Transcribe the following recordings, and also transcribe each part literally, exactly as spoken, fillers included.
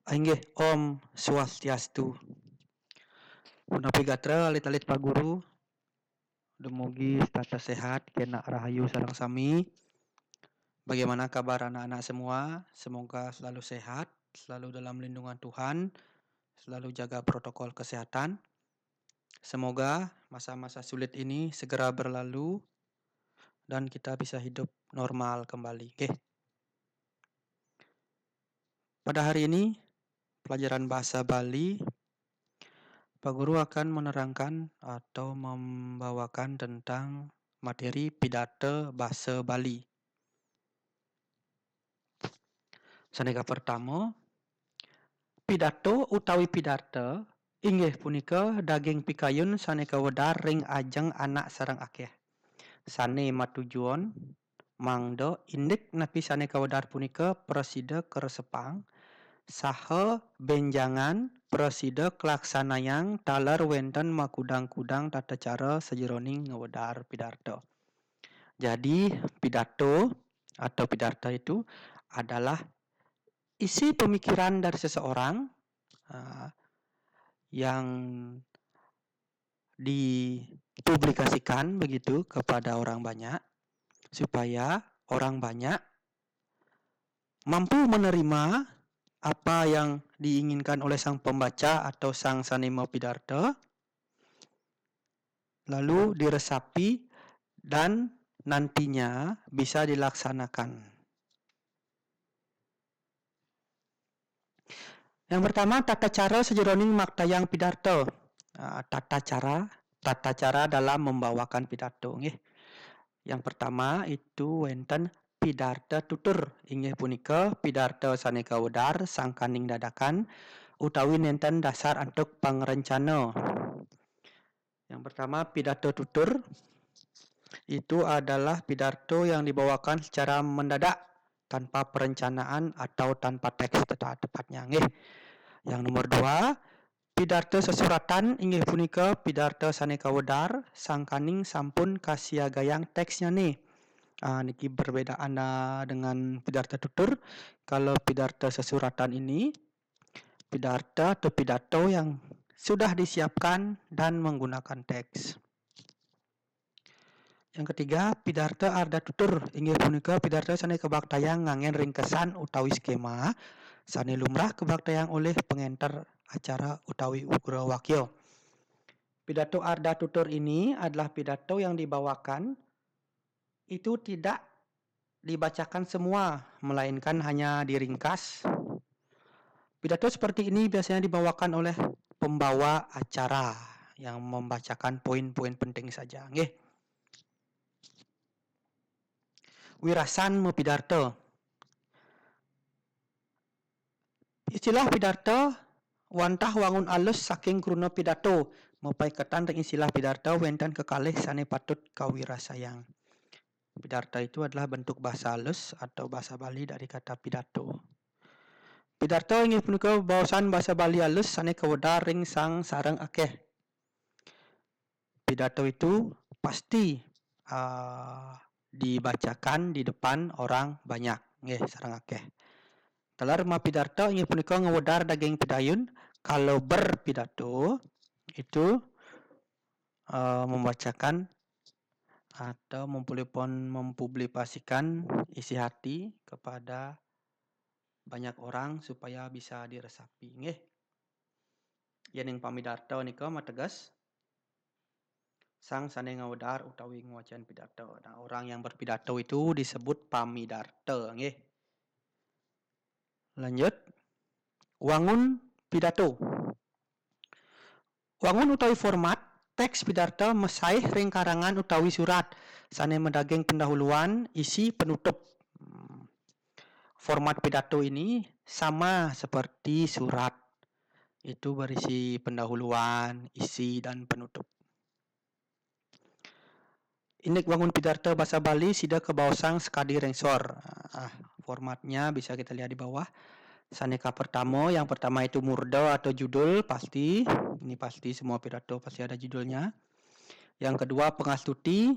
Inggih, Om Swastiastu. Punapi gatra alit-alit Pak Guru. Dumugi setata sehat, kena rahayu sareng sami. Bagaimana kabar anak-anak semua? Semoga selalu sehat, selalu dalam lindungan Tuhan, selalu jaga protokol kesehatan. Semoga masa-masa sulit ini segera berlalu dan kita bisa hidup normal kembali. Oke. Pada hari ini, pelajaran bahasa Bali, Pak Guru akan menerangkan atau membawakan tentang materi pidarta bahasa Bali. Sane kapertama, pidato utawi pidarta inggih punika daging pikayun sane kawedar ring ajeng anak sareng akeh. Sane matujuan mangda indik napi sane kawedar punika prasida karesepang saha benjangan prasida kalaksanayang taler wenten makudang-kudang tata cara sajeroning ngawedar pidarta. Jadi, pidato atau pidarta itu adalah isi pemikiran dari seseorang, ah, yang dipublikasikan begitu kepada orang banyak, supaya orang banyak mampu menerima apa yang diinginkan oleh sang pembaca atau sang sane mapidarta, lalu diresapi dan nantinya bisa dilaksanakan. Yang pertama, tata cara sajeroning maktayang pidarta. Ah, tata cara, tata cara dalam membawakan pidato, nggih. Yang pertama itu wenten pidarta tutur, inggih punika pidarta sane kawedar sangkaning dadakan utawi nenten dasar antuk pangrencana. Yang pertama, pidato tutur. Itu adalah pidato yang dibawakan secara mendadak, tanpa perencanaan atau tanpa teks, tepat-, tepatnya, nggih. Yang nomor dua, pidarta sesuratan inggih punika pidarta sane kawedar sangkaning sampun kasiagayang teksnyane. Ah, niki perbedaan, ah, dengan pidarta tutur. Kalau pidarta sesuratan ini, pidarta atau pidato yang sudah disiapkan dan menggunakan teks. Yang ketiga, pidarta arda tutur inggih punika pidarta sane kabaktayang nganggen ringkesan utawi skema sane lumrah kabaktayang oleh pangenter acara utawi ugrawakya. Pidato arda tutur ini adalah pidato yang dibawakan itu tidak dibacakan semua, melainkan hanya diringkas. Pidato seperti ini biasanya dibawakan oleh pembawa acara yang membacakan poin-poin penting saja, nggih. Wirasan mapidarta. Istilah pidarta wantah wangun alus saking kruna pidato, mapaiketan ring istilah pidarta wenten kekalih sane patut kawirasayang. Pidarta itu adalah bentuk bahasa alus atau bahasa Bali dari kata pidato. Pidarta inggih punika baosan bahasa Bali alus sane kawedar ring sang sareng akeh. Pidato itu pasti, ah, dibacakan di depan orang banyak, nggih, sareng akeh. Taler mapidarta inggih punika ngwedar daging pidayun, kalau berpidato itu, eh, membacakan atau mempubli-, mempublikasikan isi hati kepada banyak orang supaya bisa diresapi, nggih. Yening pamidarta nika mateges sang sane ngawedar utawi ngwacen pidato. Nah, orang yang berpidato itu disebut pamidarta, nggih. Lanjut. Wangun pidato. Wangun utawi format teks pidarta masaih ring karangan utawi surat sane madaging pendahuluan, isi, penutup. Hmm. Format pidato ini sama seperti surat. Itu berisi pendahuluan, isi, dan penutup. Indik wangun pidarta basa Bali sida kabaosang sakadi ring sor. Ah, formatnya bisa kita lihat di bawah. Sane kapertama, yang pertama itu murda atau judul, pasti. Ini pasti semua pidato pasti ada judulnya. Yang kedua, pangastuti,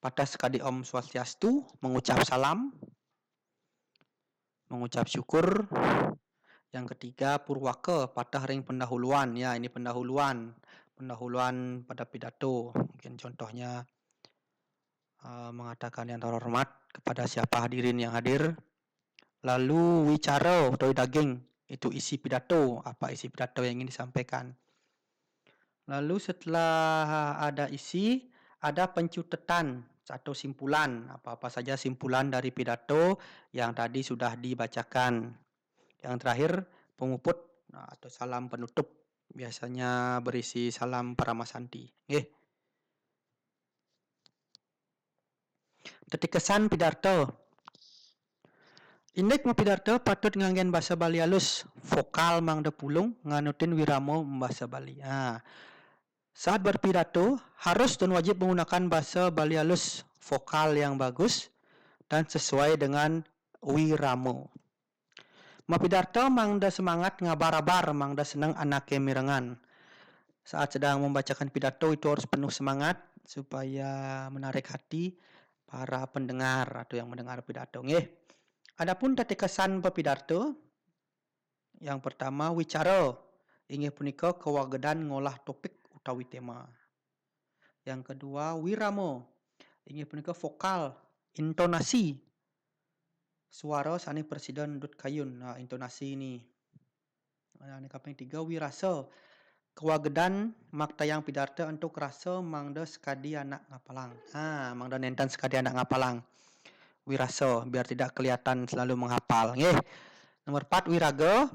pateh sakadi Om Swastiastu, mengucap salam, mengucap syukur. Yang ketiga, purwaka, patah ring pendahuluan. Ya, ini pendahuluan. Pendahuluan pada pidato. Mungkin contohnya, uh, mengatakan yang terhormat kepada siapa hadirin yang hadir. Lalu wicara atau daging, itu isi pidato, apa isi pidato yang ingin disampaikan. Lalu setelah ada isi, ada pencutetan atau simpulan, apa-apa saja simpulan dari pidato yang tadi sudah dibacakan. Yang terakhir, penguput, nah, atau salam penutup, biasanya berisi salam paramasanti. Nggih. Tetikesan pidarta. Indik mapidarta patut nganggen basa Bali alus, vokal mangda pulung, nganutin wirama basa Bali. Ha. Saat berpidato, harus dan wajib menggunakan basa Bali alus, vokal yang bagus, dan sesuai dengan wirama. Mapidarta mangda semangat, ngabar-abar mangda seneng anake mirengang. Saat sedang membacakan pidato, itu harus penuh semangat supaya menarik hati para pendengar atau yang mendengar pidato. Nggih. Adapun tetikesan pepidarta, yang pertama, wicara, inggih punika kawagedan ngolah topik utawi tema. Yang kedua, wirama, inggih punika vokal, intonasi suara sane prasida nudut kayun. Nah, intonasi ini. Nah, ini kaping tiga, wirasa, kawagedan maktayang pidarta antuk rasa mangda sakadi anak ngapalang. Ha, mangda nenten sakadi anak ngapalang. Wirasa, biar tidak kelihatan selalu menghafal. Nggih. Nomor empat, wiraga,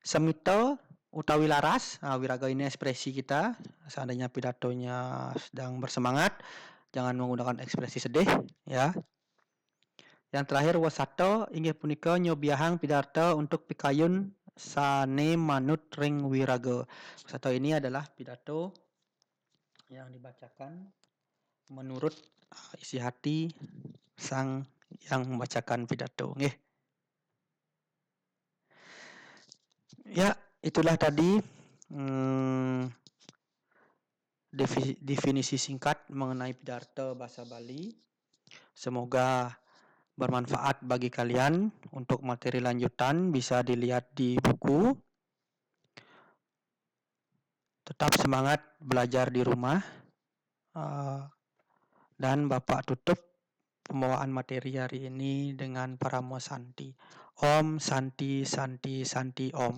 semita utawi laras. Ha, wiraga ini ekspresi kita. Seandainya pidatonya sedang bersemangat, jangan menggunakan ekspresi sedih, ya. Yang terakhir, wasata, inggih punika nyobiahang pidarta untuk pikayun sane manut ring wiraga. Wasata ini adalah pidato yang dibacakan menurut, uh, isi hati sang yang membacakan pidato. Nggih. Ya, itulah tadi, hmm, defi-, definisi singkat mengenai pidarta bahasa Bali. Semoga bermanfaat bagi kalian. Untuk materi lanjutan bisa dilihat di buku. Tetap semangat belajar di rumah. Uh, dan Bapak tutup pembawaan materi hari ini dengan Parama Santi. Om Santi, Santi, Santi, Om.